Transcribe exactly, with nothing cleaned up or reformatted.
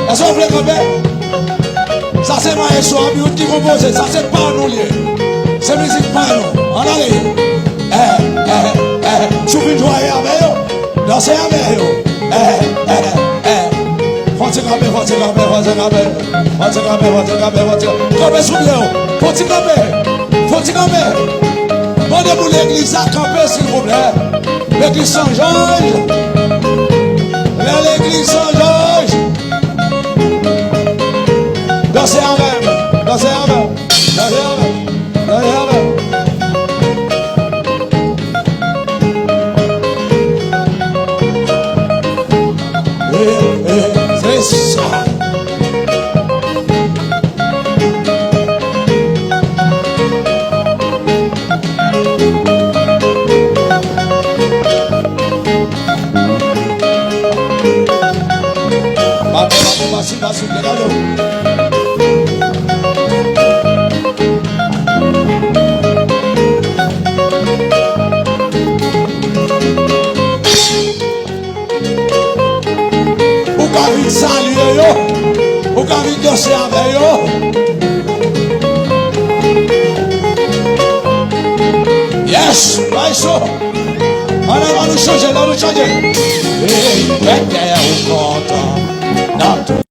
Èske w vle kanpe? Sa se maestro Abiud ki konpoze. Sa se pa nou li ye. Se mizik pa nou. Ann ale. Eh, eh, eh. Si w vin jwe avè yo, danse avè yo. Eh, eh, eh. Fò ti kanpe, fò ti kanpe, fò ti kanpe. Fò ti kanpe, fò ti kanpe, fò ti kanpe. Kanpe sou pye w. Fò ti kanpe. Fò ti kanpe. Mande pou legliz la kanpe, silvouplè. Legliz San Jòj. Lè legliz San Jòj. Danse avè m. Danse avè m. Danse avè m. Danse avè m. Eh, eh, se sa. Pase, pase, pase, pase, gade w. Ou ka vin salye yo. Ou ka vin danse avè yo. Yes, bay so. Ann, ann nou chanje, ann nou chanje. Hey, mwen kè ou kontan. Nan tout